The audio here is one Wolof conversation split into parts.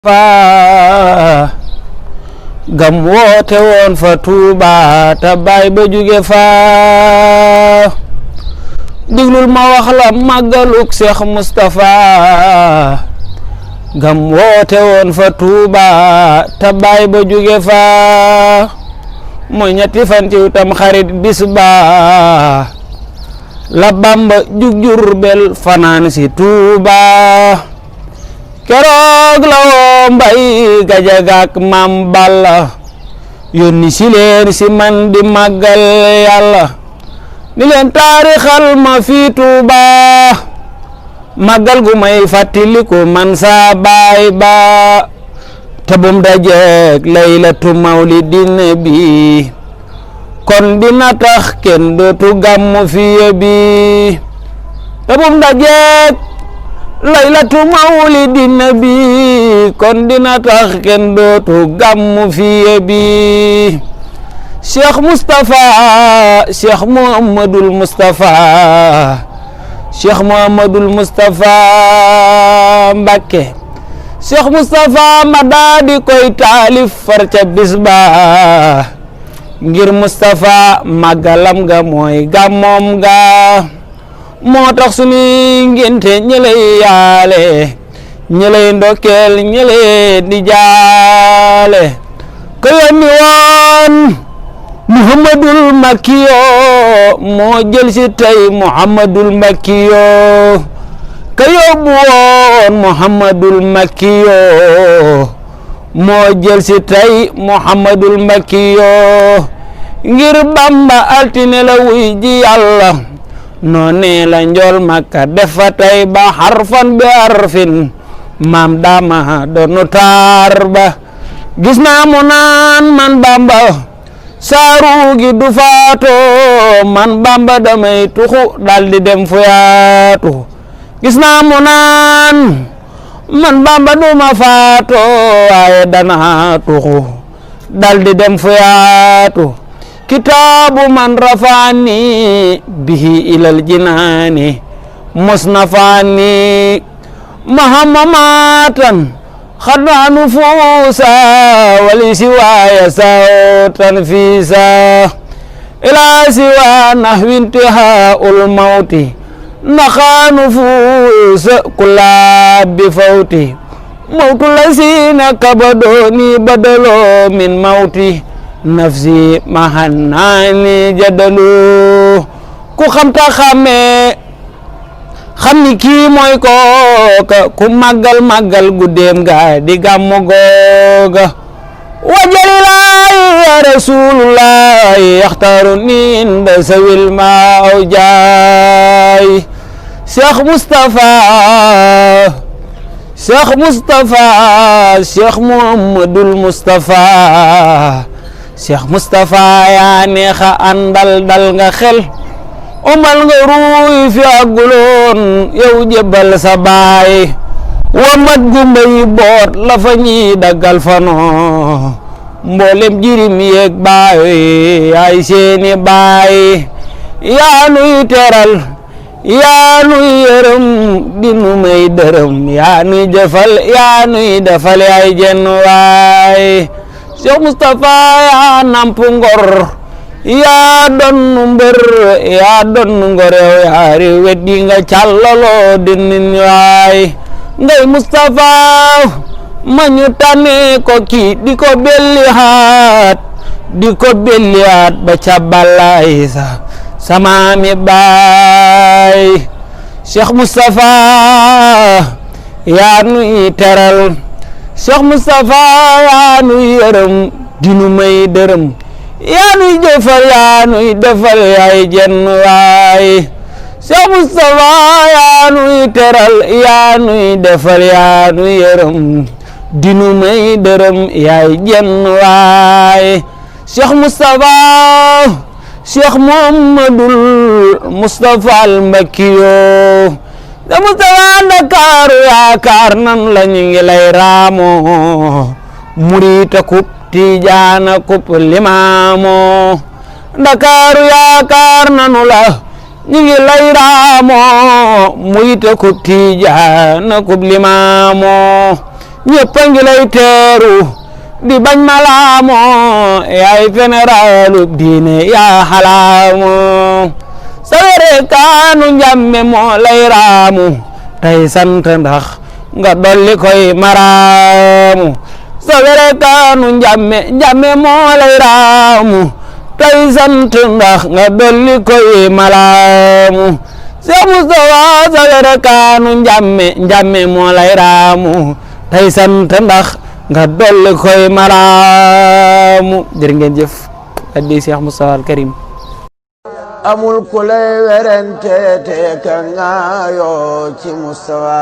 fa gam woote woon fa Tuuba ta baay ba jóge fa diglul ma wax la màggaluk Seex Mustafa gam woote woon fa Tuuba ta baay ba jóge fa mooy ñetti fan ci tam xarit bis ba la Bamba jug Jurbel fanaan si Tuuba keroog la woo Mbay Gajaga ak Maam Balla yónni si leen si man di màggal Yàlla ni leen taarixal ma fi Tuuba màggal gu may fàttaliku man saa baay ba te bum dajeek laylatu mawlidin nabi kon dina tax kenn dootu gàmmu fi bi te bum dajeek laylatu mawlidin nabi kon dina tax kenn dootu gàmmu fi bi Cheikh Moustapha Cheikh Muhammadul Moustapha Cheikh Muhammadul Moustapha Mbakke Cheikh Moustapha ma daa di koy taalif far ca bis ba ngir Moustapha màggalam ga mooy gàmmoom ga moo tax suñuy ngénte ñëlay yaale ñëlay ndokkeel ñëlay di jaale ko yónni woon Muhammadul Makkiyo moo jël si tey Muhammadul Makkiyo ka yóbbu woon Muhammadul Makkiyo moo jël si tey Muhammadul Makkiyo ngir Bamba altine la wuy ji Yàlla noone la njool Makka defa tey ba harfan bi harfin maam dama doonu taar ba gis naa mu naan man Bamba saaru gi du faato man Bamba damay tuxu daldi dem fu yaatu gis naa mu naan man Bamba duma faato waaye dana tuxu daldi dem fu yaatu kitaabu man rafaani bihi ilal jinaani musnafaani mahamamatan khadanu fuusa wali siwaaya sautan fiisa ila siwa nahwintiha ul mawti nakhanu fuusa kula bi fawti mawtu lasina kabadoni badalo min mawti nafsi mahannani jadalu ku xam ta xame xam ni kii mooy kooka ku màggal guddeem ga di gàmmu googa wajalilahi ya rasulullahi yaxtaru ninda sawil ma aw jaay Cheikh Moustapha Cheikh Moustapha Cheikh Muhammadul Moustapha Cheikh Moustapha yaa neexa àndal dal nga xel omal nga ruuy fi àgguloon yow jébbal sa baay womat gumba yi boot la fa ñi daggal fano mboolem jirim yeeg baay ay seeni baay yaa nuy teral yaa nuy yërëm dinu may dërëm yaa nuy defal yaay jenn waay Cheikh Moustapha yaa nampu ngor yaa donnu mbër yaa donnu ngor yow yaari weddi nga càllaloo dinin waay ngay Moustapha ma ñu tànne ko kii di ko belli haat ba ca balay sama mi baay Cheikh Moustapha yaa nuy teral Cheikh Moustapha yaa nuy yërëm dinu may dërëm yaa nuy jëfal yaa nuy defal yaay jenn waay Cheikh Moustapha yaa nuy teral yaa nuy defal yaa nuy yërëm dinu may dërëm yaay jenn waay Cheikh Moustapha Cheikh Muhammadul Moustapha al Mbakkiyo da Moustapha Ndakaaru yaakaar nan la ñu ngi lay raamo murita kub tijaana kub limaamo Ndakaaru yaakaar nanu la ñu ngi lay raamo murita kub tijaana kub limaamo ñëpp a ngi lay teeru di bañ malaamoo yaay généralu diine yaa xalaamoo sawere kaanu njàmme moo lay raamu tey sant ndax nga dolli koy maraamu sawere kaanu njàmme moo lay raamu tey sant ndax nga dolli koy malaamu Seex Mustafa sawere kaanu njàmme moo lay raamu tey sant ndax nga dolli koy maraamu jërë ngeen jëf addi Seex Mustafa al Karim amul ku lay werante te ka ngaayoo ci Mustafa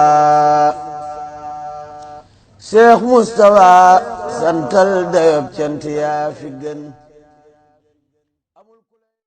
Seex Mustafa santal dayob cant yaa fi gën